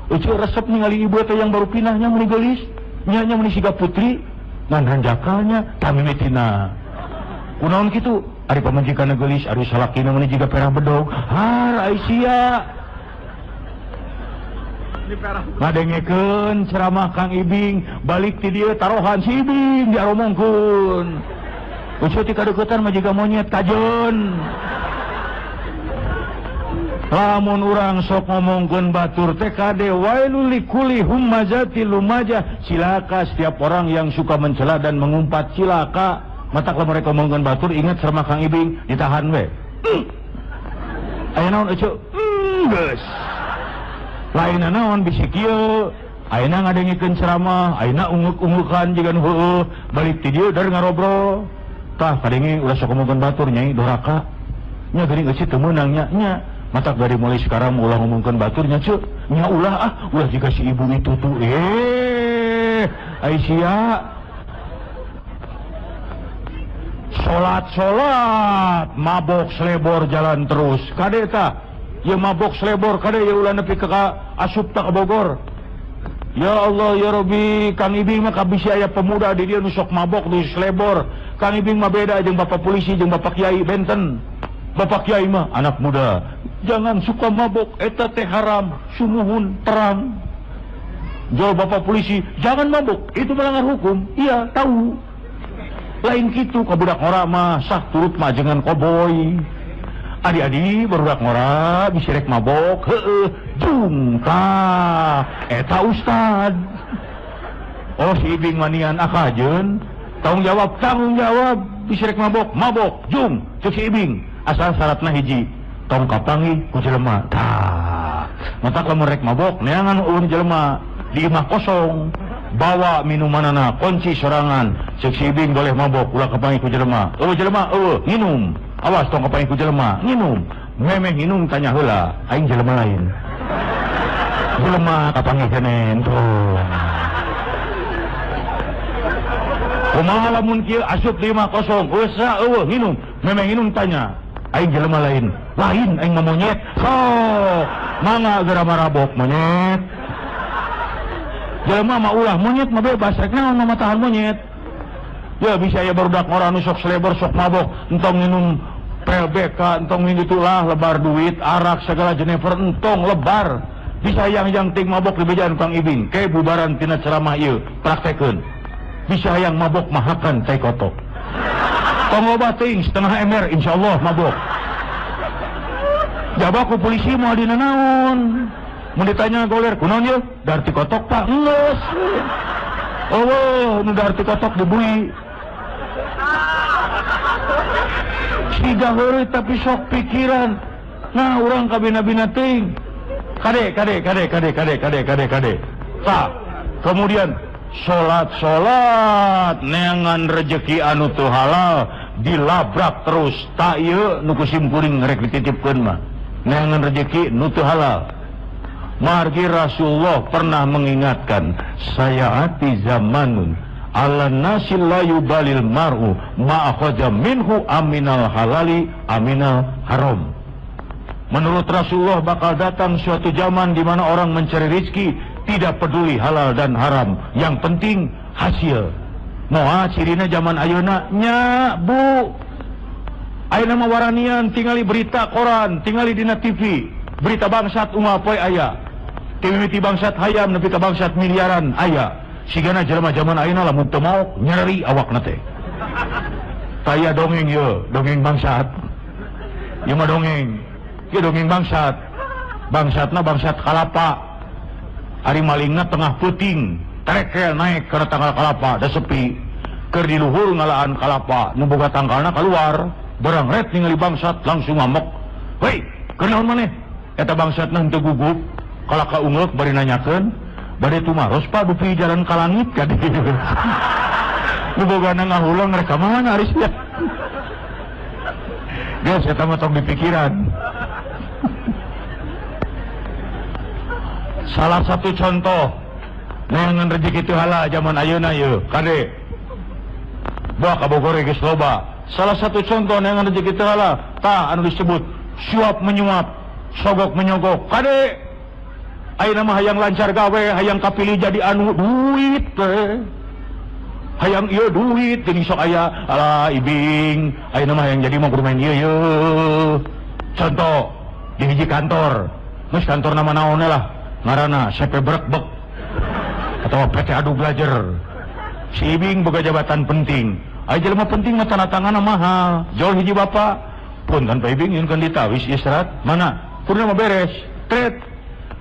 Euceu resep ningali ibu teh yang baru pindahnya meuni geulis, nya nya meuni siga putri, ngan hanjakalnya tamimitina. Kunaon kitu? Ari pamajikanna geulis, ari salakina meuni jiga perah bedog. Har ai sia. Ngadengekeun ceramah Kang Ibing, balik ti dieu tarohan si Ibing diaromongkeun. Ucuh ti kadeuketan mah jiga monyet kajeun. Lamun urang sok ngomongkeun batur teh kade wailul likulli humazati lumajah, cilaka setiap orang yang suka mencela dan mengumpat, cilaka. Matak lamun rek ngomongkeun batur ingat ceramah Kang Ibing, ditahan we. Aya naon Ucuh? Geus. Lainna naon bisi kieu, ayeuna ngadengikeun ceramah, ayeuna unguk-ungukan jiga nu heueuh, balik ti dieu dar ngarobrol. Tah kadenge ulah sok ngomongkeun batur nyai doraka. Nya geuning euceu teu meunang nya nya. Matak dari mulai sekarang ulah ngomongkeun batur nya ceu, nya ulah ah, ulah jiga si ibu itu tuh. Ai sia. Salat-salat mabok selebor jalan terus. Kade tah? Ya mabok selebor kade ya ulah nepi ka asup tak Bogor. Ya Allah ya Rabbi, Kang Ibing mah kabisi aya pemuda di dieu nu sok mabok nu selebor. Kang Ibing mah beda jeung bapak polisi jeung bapak kiai benten. Bapak kiai mah anak muda, jangan suka mabok, eta teh haram, sumuhun terang. Jawab bapak polisi, jangan mabok, itu melanggar hukum. Iya, tahu. Lain kitu ka budak ngora mah sah turut mah jangan koboy. Adi-adi barudak ngora bisi rek mabok, heueuh, jung tah eta ustad. Oh si Ibing manian akajeun, tanggung jawab bisi rek mabok, mabok, jung ceuk si Ibing. Asal syaratna hiji, tong kapanggih ku jelema. Tah, matak lamun rek mabok neangan ulun jelema di imah kosong, bawa minumanana, kunci sorangan. Ceuk si Ibing boleh mabok ulah kapanggih ku jelema. Eueuh jelema, eueuh, nginum. Awas tong kapanggih ku jelema, nginum. Memeh nginum tanya heula, aing jelema lain. Jelema kapanggih keneh tuh. Kumaha lamun kieu asup di imah kosong, eueuh sa eueuh nginum. Memeh nginum tanya, aing jelema lain. Lain aing mah monyet. Sok, mangga geura marabok monyet. Jelema mah ulah monyet mah bebas, rek naon mah matahan monyet. Ya bisa ya barudak ngora nu sok selebor sok mabok, entong minum PLBK, entong minum itulah lebar duit, arak segala jenever entong lebar. Bisa yang ting mabok di bejaan Kang Ibing, ke bubaran tina ceramah ieu, praktekeun. Bisa yang mabok mahakan teh kotok. Tong loba teuing setengah ember insyaallah mabok. Jaba ku polisi moal dina naon. Mun ditanya goler kunaon ieu? Darti kotok Pak. Geus. Oh, nu dahar tikotok dibui. Siga heureuy tapi sok pikiran. Nah, urang kabina-bina teuing. Kade kade kade kade kade kade kade kade. Tah, kemudian salat-salat neangan rejeki anu teu halal dilabrak terus. Tak ieu nu ku simkuring rek dititipkeun mah. Neangan rejeki nu teu halal. Margi Rasulullah pernah mengingatkan, sayaati zamanun ala nasil la yubalil mar'u ma akhadha minhu aminal halali aminal haram. Menurut Rasulullah bakal datang suatu zaman di mana orang mencari rezeki tidak peduli halal dan haram, yang penting hasil. Moal cirina zaman ayeuna nya bu. Ayeuna mah waranian tingali berita koran, tingali dina TV, berita bangsat unggal poe aya. Timimiti bangsat hayam nepi ka bangsat miliaran aya. Sigana jelema zaman ayeuna lamun teu maok nyeri awakna teh. Taya dongeng ieu, dongeng bangsat. Ieu mah dongeng. Ieu dongeng bangsat. Bangsatna bangsat kalapa. Ari malingna tengah peuting, trekel naik kana tangkal kalapa da sepi. Keur di luhur ngalaan kalapa, nu boga tangkalna keluar, barang ret ningali bangsat langsung ngamuk. Hei, keur naon maneh? Eta bangsatna henteu gugup. Kalau ka ungeuk bari nanyakeun, bade tumaros Pak dupi jalan ka langit ka dieu. Nu bogana ngahulang rek ka mana ari sia. Geus eta mah tong dipikiran. Salah satu contoh neangan rezeki teu halal zaman ayeuna ieu, kade. Buah ka Bogor geus loba. Salah satu contoh neangan rezeki teu halal, tah anu disebut suap menyuap, sogok menyogok. Kade. Ayeuna mah hayang lancar gawe, hayang kapilih jadi anu duit teh. Hayang ieu duit geuning sok aya, alah ibing, ayeuna mah hayang jadi mah kudu main ieu ye. Contoh di hiji kantor, geus kantor nama naon lah, ngaranna CP Brekbek atau PT Adu Belajar. Si ibing boga jabatan penting. Aya jelema penting mah tanda tanganna mahal. Jol hiji bapak, punten Pak Ibing nyunkeun ditawis ieu serat, mana? Kudu mah beres. Tret.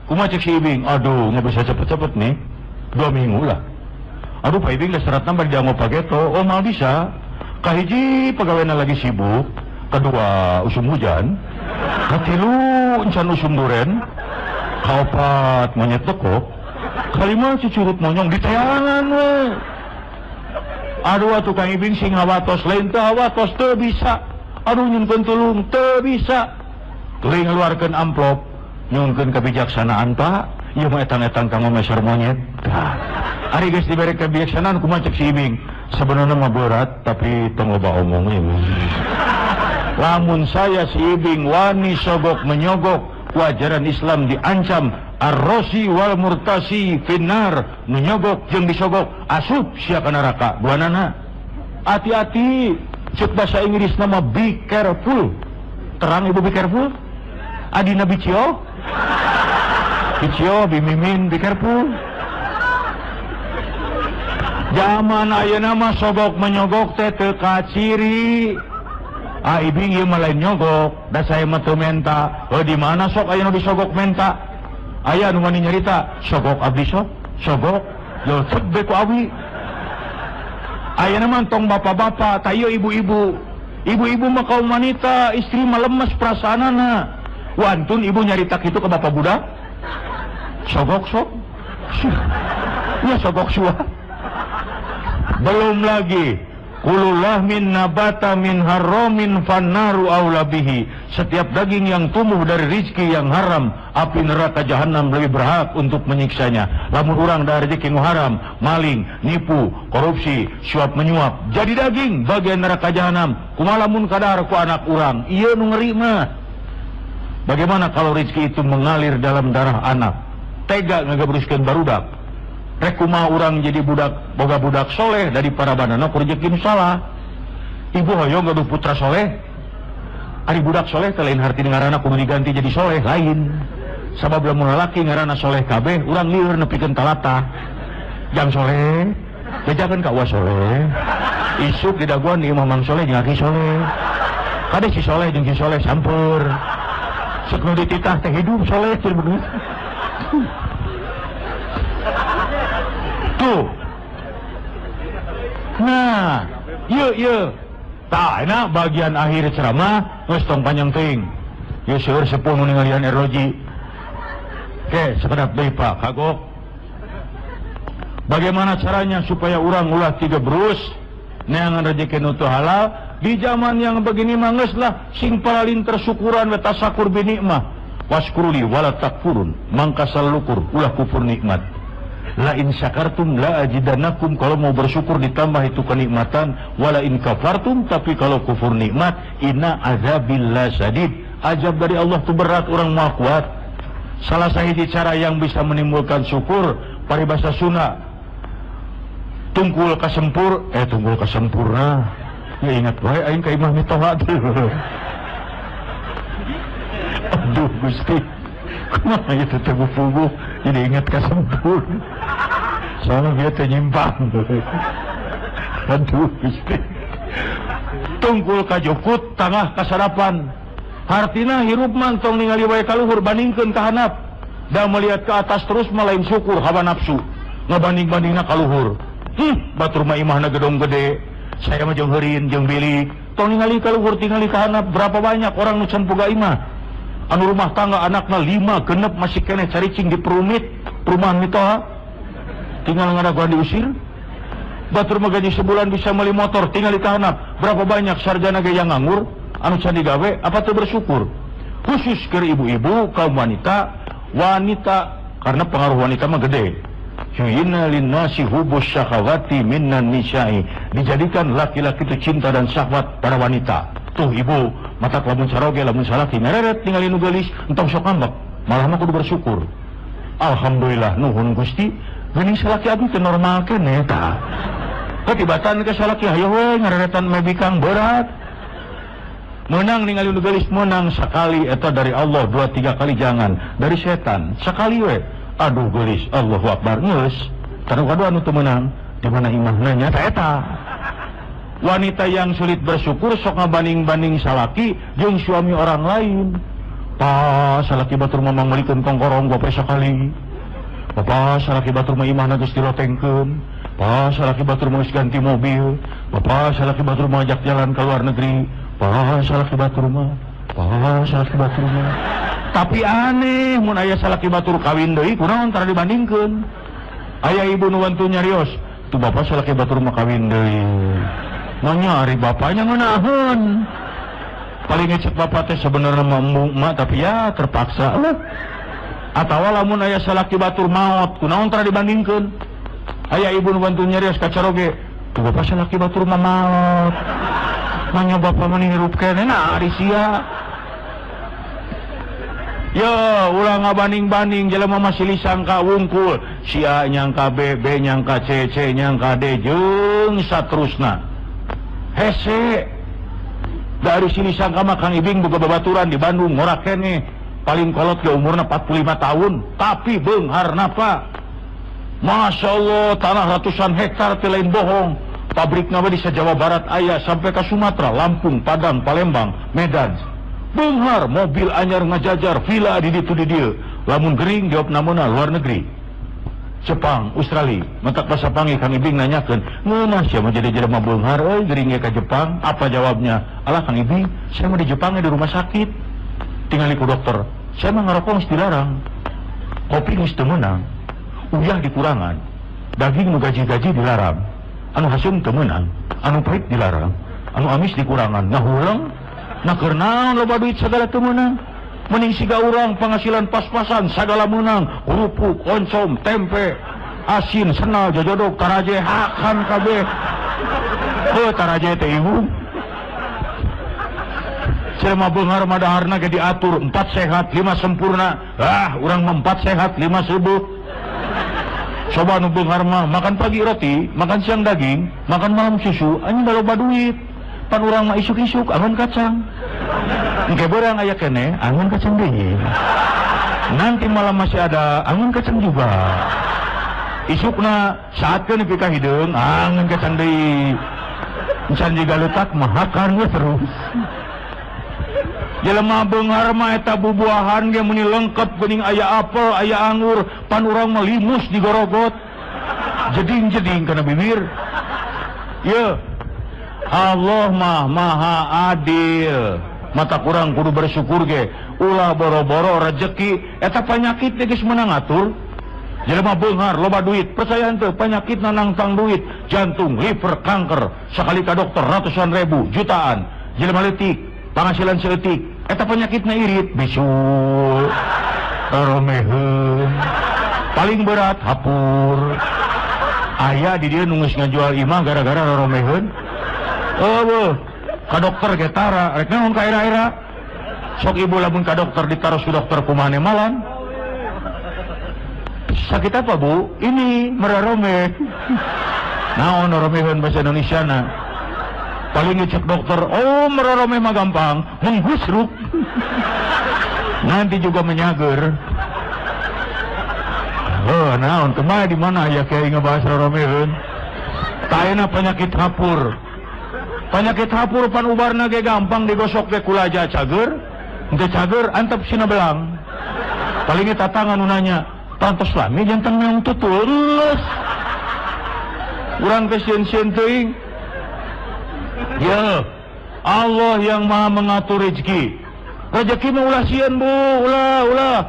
Kumaha cek si Ibing? Aduh, nggak bisa cepet-cepet nih. 2 minggu lah. Aduh, Pak Ibing geus seratna bari dianggo pageto. Oh, mal bisa. Kahiji pegawainya lagi sibuk. Kedua, usum hujan. Katilu, encan usum duren. Kaopat, monyet tekok. Kalima, cucurut monyong diteangan we. Aduh, atuh Kang Ibing sing hawatos lain teu hawatos teu bisa. Aduh, nyunkeun tulung teu bisa. Tuluy ngeluarkeun amplop. Nyungkeun kebijaksanaan Pak, ieu mah etang-etang kanggo meser monyet. Tah. Ari geus dibere kebijaksanaan kumaha cek si Ibing? Sebenarnya mah berat tapi tong loba omong ieu. Lamun saya si Ibing wani sogok menyogok, ku ajaran Islam diancam arrosi wal murtasi finnar, menyogok jeung disogok asup sia ka neraka. Duanana. Hati-hati, cek bahasa Inggris nama be careful. Terang ibu be careful? Adina bicio? Bicio, bimimin, be careful. Zaman ayeuna mah sogok menyogok teh teu kaciri. Ah ibing ieu mah lain nyogok, da saya mah teu menta. Heuh di mana sok aya nu disogok menta? Aya nu wani nyarita, sogok abdi sok, sogok, yo cek be ku awi. Ayeuna mah tong bapak-bapak, ta ieu ibu-ibu. Ibu-ibu mah kaum wanita, istri mah lemes perasaanana. Wantun ibu nyarita kitu ke bapak budak? Sogok sok. Ya sogok suah. Belum lagi kulullah min nabata min haramin fannaru aula bihi. Setiap daging yang tumbuh dari rizki yang haram, api neraka jahanam lebih berhak untuk menyiksanya. Lamun urang dari rezeki nu haram, maling, nipu, korupsi, suap menyuap, jadi daging bagian neraka jahanam. Kumaha lamun kadar ku anak urang? Ieu nu ngeri mah. Bagaimana kalau rezeki itu mengalir dalam darah anak? Tega ngagabruskeun barudak. Rek kumaha urang jadi budak, boga budak soleh dari para banana ku rezeki nu salah. Ibu hoyong gaduh putra soleh. Ari budak soleh teh lain harti ngaranna kudu diganti jadi soleh, lain. Sabab lamun lalaki ngaranna soleh kabeh, urang lieur nepikeun talata. Jang soleh, bejakeun ka uwa soleh. Isuk didaguan di imah Mang Soleh jeung aki soleh. Kade si soleh jeung si soleh sampur. Sok nu dititah teh hidup soleh cenah. Tuh. Nah, yuk yuk. Tah enak bagian akhir ceramah geus tong panjang teuing. Yeuh seueur sepuh nu ningalian eroji. Oke, sekedap deui Pak, kagok. Bagaimana caranya supaya urang ulah tiga berus neangan rezeki nu teu halal di zaman yang begini mah geus lah sing palalin tersyukuran we tasakur bi nikmah. Waskuruli wala takfurun, mangka salukur ulah kufur nikmat. La in syakartum la ajidannakum, kalau mau bersyukur ditambah itu kenikmatan, wala in kafartum, tapi kalau kufur nikmat, inna azabillah syadid, azab dari Allah itu berat, orang mau kuat. Salah satu cara yang bisa menimbulkan syukur paribasa Sunda, tungkul kasempur, tungkul kasempurna, ya ingat wae aing ka imah mitoha tuh. Aduh Gusti, kumaha ieu teh puguh jadi ingat kasempur. Soalnya dia teh nyimpang. Aduh Gusti. Tungkul kajukut tangah kasarapan. Hartina hirup mah tong ningali wae ka luhur, bandingkeun ka handap. Da melihat ke atas terus mah lain syukur, hawa nafsu. Ngabanding-bandingna ka luhur. Batur mah imahna gedong gede. Saya mah jeung heurin jeung bilik. Tong ningali ka luhur, tingali ka handap, berapa banyak orang nu can boga imah. Anu rumah tangga anakna 5 genep masih keneh caricing di perumit perumahan mitoha, tinggal ngadaguan diusir. Batur mah gaji sebulan bisa beli motor, tinggal di kahanap. Berapa banyak sarjana ge yang nganggur anu can digawe, apa teu bersyukur? Khusus ke ibu-ibu, kaum wanita, wanita karena pengaruh wanita mah gede. Yuyina linnasi hubus syahawati minan nisa'i, dijadikan laki-laki itu cinta dan syahwat pada wanita. Tuh ibu, mata lamun saroge lamun salaki mereret ningali nu geulis, entong sok ngambek, malah mah kudu bersyukur. Alhamdulillah nuhun Gusti, geuning salaki abdi teh normal keneh tah. Ketibatan ke salaki hayo we ngareretan mebikang berat. Menang ningali nu geulis menang sekali eta dari Allah, 2 3 kali jangan, dari setan sekali we. Aduh geulis, Allahu Akbar geus. Tanu kadua anu teu meunang, di mana imahna nya ta eta. Wanita yang sulit bersyukur sok ngabanding-banding salaki jeung suami orang lain. Pa salaki batur mah manglikeun kongkorong gope sakali. Bapa salaki batur mah imahna geus dirotengkeun. Pa salaki batur mah geus ganti mobil. Bapa salaki batur mah ajak jalan ke luar negeri. Pa salaki batur mah, pa salaki batur mah. Tapi aneh mun aya salaki batur kawin deui kunaon tara dibandingkeun. Aya ibu nu wantu nyarios, tuh bapa salaki batur mah kawin deui. Nanya ari bapaknya ngeunaheun. Paling ngecek bapak teh sebenarnya mah embung emak tapi ya terpaksa lah. Atawa lamun aya salaki batur maot kunaon tara dibandingkeun. Aya ibu nu bantu nyarios ka caroge, tuh bapak salaki batur mah maot. Nanya bapak mah hirup keneh nah ari sia. Yo ulah ngabanding-banding jelema masih lisangka wungkul, si A nyangka B, B nyangka C, C nyangka D jeung saterusna. Hese dari sini sangka mah Kang Ibing boga babaturan di Bandung ngorak keneh, paling kolot ge umurna 45 tahun tapi beungharna Pak. Masya Allah, tanah ratusan hektar teh lain bohong. Pabrikna we di Jawa Barat aya sampai ke Sumatera, Lampung, Padang, Palembang, Medan. Beunghar, mobil anyar ngajajar, villa di ditu di dieu. Lamun gering jawab namuna luar negeri. Jepang, Australia, mentak basa panggih Kang Ibing nanyakeun, ngeunah sia mah jadi jelema beunghar euy gering ge ka Jepang? Apa jawabnya? Alah Kang Ibing, saya mah di Jepang di rumah sakit. Tingali ku dokter, saya mah ngarokok geus dilarang. Kopi geus teu meunang. Uyah dikurangan. Daging nu gaji-gaji dilarang. Anu haseum teu meunang, anu pahit dilarang, anu amis dikurangan. Ngahuleng, nah keur naon loba duit sagala teu meunang. Mending siga urang penghasilan pas-pasan sagala meunang, kerupuk, oncom, tempe, asin, senal, jojodok, taraje, hakan kabeh. Heuh taraje teh ibu. Jelema beunghar mah daharna ge diatur 4 sehat, 5 sempurna. Ah, urang mah 4 sehat, 5 subuh. Coba nu beunghar mah makan pagi roti, makan siang daging, makan malam susu, anjing loba duit. Pan urang mah isuk-isuk angon kacang. Engke beurang aya keneh angon kacang deui. Nanti malam masih ada angon kacang juga. Isukna saatkeun nepi ka hideung angon kacang deui. Encan jiga leutak mah hakan we terus. Jelema beunghar mah eta bubuahan ge meuni lengkep geuning aya apel, aya anggur, pan urang mah limus digorogot. Jeding-jeding kana bibir. Ye Allah mah maha adil. Mata kurang kudu bersyukur ge. Ulah boro-boro rezeki eta penyakit geus meunang ngatur. Jelema beunghar loba duit, percaya henteu penyakit nangtang duit, jantung, liver, kanker, sakali ka dokter ratusan ribu, jutaan. Jelema leutik, panghasilan saeutik, eta penyakitna irit, bisul, romeheun. Paling berat hapur. Aya di dieu nu geus ngajual imah gara-gara romeheun. Eueuh, ka dokter ge tara, rek naon ka era-era. Sok ibu lamun ka dokter ditaros ku dokter kumaha nemalan. Sakit apa bu? Ini merarome. Naon romeheun bahasa Indonesia na. Paling ngecek dokter, oh merarome mah gampang, menggusruk. Nanti juga menyager. Oh, naon kemana di mana ya kiai ngebahas romeheun. Taena penyakit hapur. Penyakit hapur pan ubarna ge gampang digosok ge kulaja cager. Henteu cager antep sina belang. Paling tatangan nu nanya, pantos lami jantan meong tutul geus. Urang teh sieun-sieun teuing. Ya, Allah yang Maha mengatur rezeki. Rezeki mah ulah sieun bu, ulah ulah.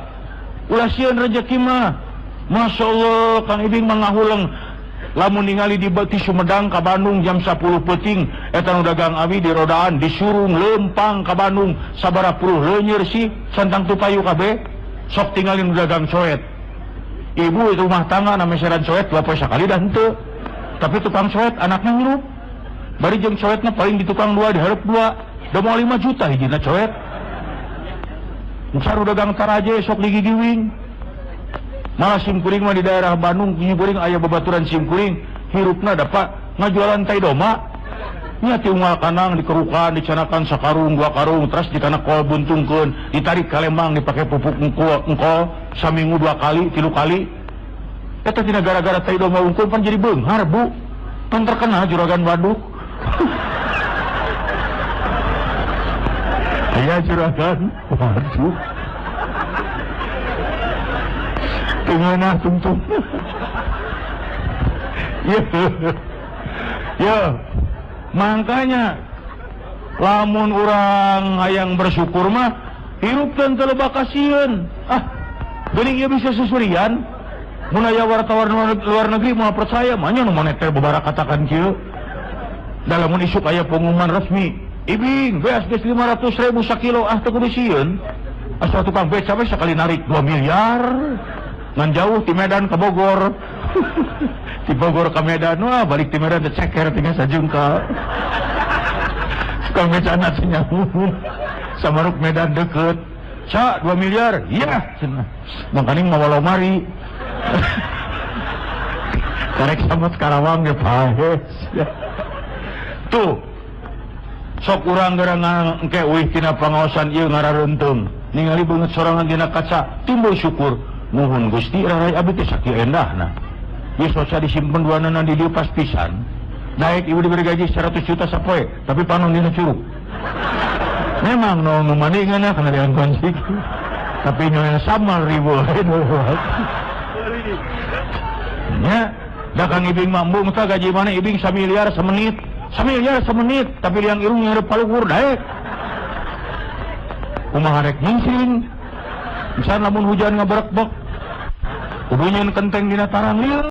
Ulah sieun rezeki mah. Masya Allah, Kang Ibing mah ngahuleng. Lamun ningali di Beti Sumedang ka Bandung jam 10 peuting, eta nu dagang awi di rodaan disurung lempang ka Bandung sabaraha puluh leunyer sih santang tupayu kabeh. Sok tinggalin nu dagang coet. Ibu itu rumah tangga na meseran coet 2 poe sakali dah henteu. Tapi tukang coet anaknya ngirup. Bari jeung coetna paling di tukang 2 dihareup 2. Da moal 5 juta hijina coet. Saru dagang taraje sok digigiwing. Malah simkuring mah di daerah Bandung simkuring aya babaturan simkuring hirupna dapat ngajualan tai doma. Nya ti unggal kanang dikerukan dicanakan sakarung 2 karung terus dikana kol buntungkeun ditarik ka Lembang dipake pupuk engkol saminggu 2 kali 3 kali. Eta tina gara-gara tai doma unggul pan jadi beunghar bu. Pan terkenal juragan waduk. Aya juragan waduk. Tengah tungtung. Ya, ya, makanya lamun urang hayang bersyukur mah hirup teu loba kasieun. Ah, geuning ieu bisa susurian. Mun aya wartawan luar negeri moal percaya, mah nya nu moneter bebara katakan kieu. Da lamun isuk aya pengumuman resmi, Ibing beas geus 500.000 sakilo, ah teu kudu sieun. Asa tukang beca we sakali narik 2 miliar. Ngan jauh ti Medan ke Bogor. Ti Bogor ke Medan, wah balik ti Medan teh ceker tinggal sajungkal. Tukang becana teh nyamun. Samaruk Medan deket. Ca 2 miliar, iya cenah. Mangkaning mawa lomari. Karek sama Karawang ge paes. Tuh. Sok urang gara engke uih tina pangaosan ieu ngarareunteung. Ningali beungeut sorangan dina kaca, timbul syukur. Nuhun Gusti rarai abdi teh sakieu endahna. Ieu sosa disimpen duanana di dieu pas pisan. Naik ibu diberi gaji 100 juta sapoe, tapi panon dina curug. Memang nu maningan kana diangkon sik. Tapi nyonya sama ribu. Nya, da Kang Ibing mah embung tah gaji mana Ibing samiliar semenit. Samiliar semenit, tapi liang irung ngarep paluhur daek. Kumaha rek nyingsin. Misalnya lamun hujan ngaberekbek, kudu nyeun kenteng dina tarang lieur.